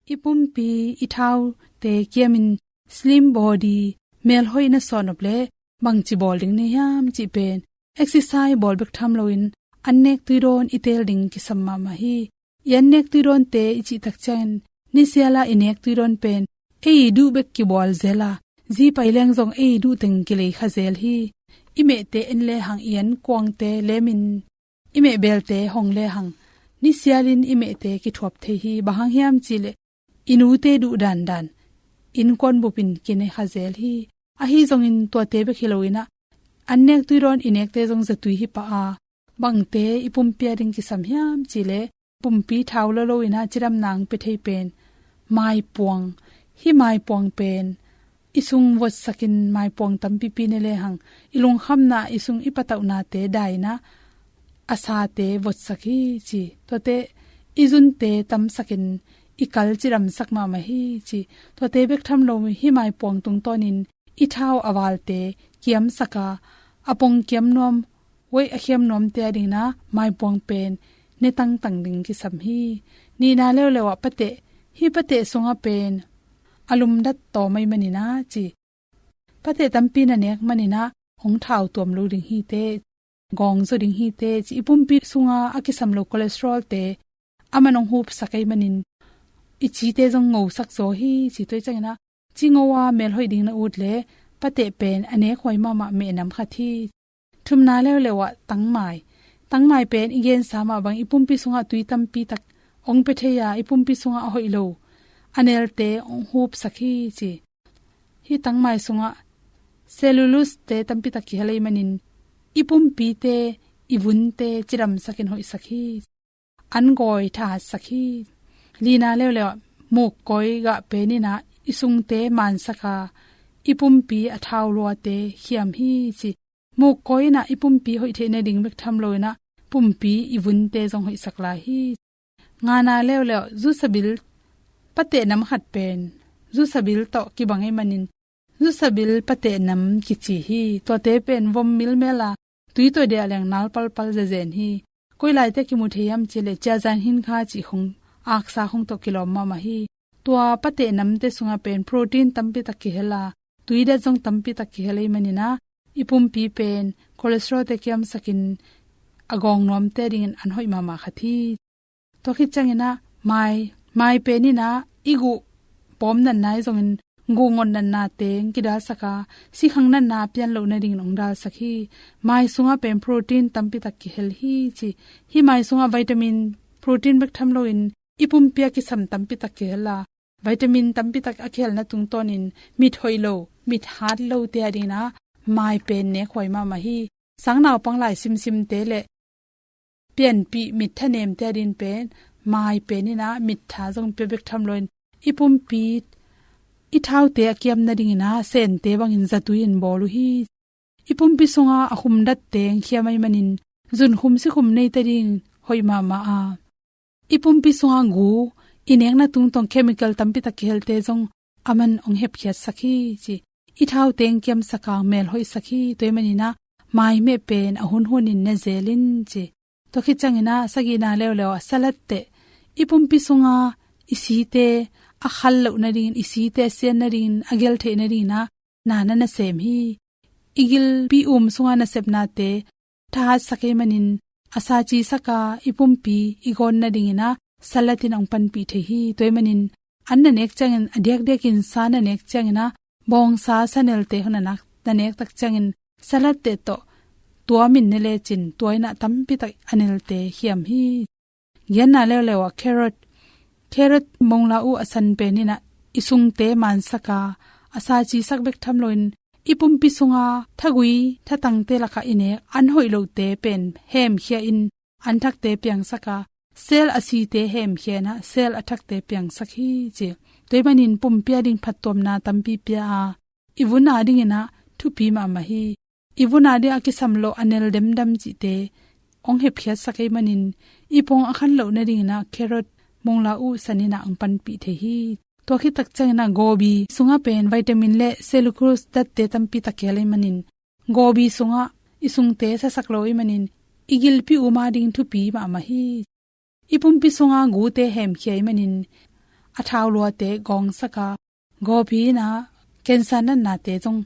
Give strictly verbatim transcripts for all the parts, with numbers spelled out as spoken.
I pumpi, i thaute kiamin slim body, melhoih na suah nop leh bangci bawl ding na hiam cih pen exercise bawl bek tham loin annek tuidawn i teel ding kisam mahmah hi. I annek tuidawnte i cih tak ciangin nisiala i nek tuidawn pen ei duh bek kibawl zel a, zi pai leng zong ei duh teng kilei kha zel hi. I mehte en lehang, i ankuangte lemin i meh belte hong lehang, nisialin i mehte kithuap thei hi. Bang hang hiam cih leh i nute duh dandan innkuan bupin kine kha zel hi. Ahi zongin tuate bek hi loin ah, annek tuidawn i nekte zong zatui hi pah a, bangte i pumpi a ding kisam hiam cih leh, pumpi thau lo loin ah cidamna hong pia thei pen maipuang. Hih maipuang pen i sung votsakin, maipuang tampipi ne lehang, i lungkhamna, i sung i patauhnate dai-in ah a sate votsak hi ci. Tuate i zunte tamsakin i kal cidamsak mahmah hi ci. Tuate bek tham lo, hih maipuang tungtawnin i thau a valte kiamsak a, a pong kiam nuam, weight a khiam nuamte a dingin ah maipuang pen ne tangtang ding kisam hi. Nihna leuleu ah pateh, hih pateh sungah pen a lumdat tawm ahih manin ah ci, pateh tampi na nek manin ah hong thau tuam lo ding hi teh, gawng zaw ding hi teh ci. I pumpi sungah a kisam lo cholesterol-te aman hong hupsak ahih manin i cite zong ngosak zaw hi ci. Tua ahih ciangin ah, ci ngo a melhoih ding na ut leh pateh pen a nek huai mahmah mehnam khat hi. Thumna leuleu ah tangmai. Tangmai pen i gensa mah bang, i pumpi sungah tui tampi tak hong pia thei a, i pumpi sungah a hoih lo a nelte hong hupsak hi ci. Hih tangmai sungah cellulose-te tampi tak kihel ahih manin i pumpite, i vunte cidamsakin hoihsak hi. An gawi thahatsak hi. Lina leuleu ah, mukkawi gah pen in ah i sungte mansak a, i pumpi a thau luate khiam hi ci. Mukkawi in ah i pumpi hoih theih nading bek tham loin ah, pumpi i vunte zong hoihsak lai hi. Ngana leuleu, zusabil, pateh nam khat pen zusabil tawh kibang ahih manin zusabil pateh nam kici hi. Tuate pen vom milmel a, tui tawh diah leng nal palpal zezen hi. Koi lai-ah kimu thei hiam cih leh, Chiazang Hinkha cih khong, aksa khong tawh kilawm mahmah hi. Tua pateh namte sungah pen protein tampi tak kihel a, tuidat zong tampi tak kihel ahih manin ah, i pumpi pen cholesterol-te kiamsakin a gawng nuamte a dingin an hoih mahmah khat hi. Tua khit ciangin ah mai, mai pen in ah i guh pawm natna ahi zongin guh ngot natna teng kidalsak a, sikhang natna pian loh nadingin hong dalsak hi. Mai sungah pen protein tampi tak kihel hi ci. Hih mai sungah vitamin, protein bek tham loin i pumpi a kisam tampi tak kihel a, vitamin tampi tak a kihelna tungtawnin mit hoih lo, mit hat lote a dingin ah mai pen nek huai mahmah hi. Sang naupang lai simsimte leh pianpih mit thanemte a dingin pen mai pen in ah mit tha zong pia bek tham loin, i pumpi, i thaute a kiam nadingin ah sente bangin zatui-in bawl uh hi. I pumpi sungah a khumdatte hong khiam ahih manin zunkhum sikhum neite dingin hoih mahmah a, i pumpi sungah gu, i nekna tungtawng chemical tampi tak kihelte zong aman hong hepkhiatsak hi ci. I thaute hong kiamsak a, melhoihsak hi. Tua ahih manin ah mai meh pen a hunhunin ne zel in ci. Tua khit ciangin ah sagihna leuleu ah salad-te. I pumpi sungah i site a khal loh nadingin, i site a sian nadingin, a gel theih nadingin ah na na nasem hi. I gilpi um sungah nasepnate thahatsak ahih manin, a sa cisak a, i pumpi i gawn nadingin ah salad in hong panpih thei hi. Tua ahih manin an na nek ciangin, a diakdiakin sa na nek ciangin ah, bawngsa sanelte hong na nak, na nek tak ciangin salad-te tawh tuamin ne lecin, tua in ah tampi tak a nelte khiam hi. Giatna leuleu ah carrot. Carrot, mongla uh a san pen in ah i sungte mansak a, a sa cisak bek tham loin i pumpi sungah thagui thatangte lakah i nek an hoih lote pen hemkhia in an thakte piangsak a, cell a site hemkhia in ah cell a thakte piangsak hi ci. Tua ahih manin pumpi a ding phattuamna tampi pia a, i vun a dingin ah thupi mahmah hi. I vun a ding a kisam loh a nel demdam cihte hong hepkhiatsak ahih manin, i pong a khan loh nadingin ah carrot, mongla uh san in ah hong panpih thei hi. Tua khit tak ciangin ah gobi sungah pen vitamin le cellulose datte tampi tak kihel ahih manin, gobi sungah i sungte sasak lo ahih manin, i gilpi um a ding thupi mahmah hi. I pumpi sungah gute hemkhia ahih manin, a thau luate gawngsak a, gawbi in a cancer natnate zong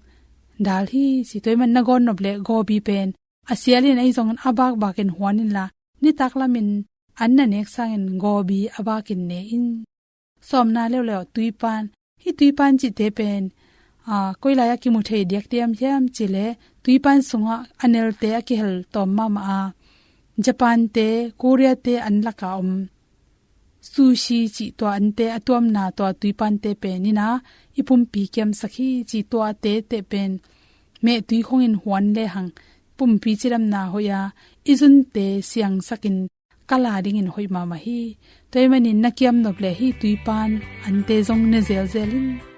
dal hi ci. Tua ahih manin na gawn nop leh gawbi pen a sial in ahi zongin a bakbak in huan inla, nitak lamin an na nek sangin gawbi a bakin ne in. Sawmna leuleu, tuipan. Hih tuipan cihte pen, aa, koi lai-ah kimu thei diak diam hiam cih leh, tuipan sungah a nelte a kihel tawm mahmah a, Japan-te, Korea-te an lakah om sushi cih tua ante a tuamna tua tuipante pen in a i pumpi kiamsak hi ci. Tuate teh pen mehtui khongin huan lehang pumpi cidamna hoih a, i zunte siangsakin kal a dingin hoih mahmah hi. Tua ahih manin na kiam nop leh hih tuipan ante zong ne zelzel in.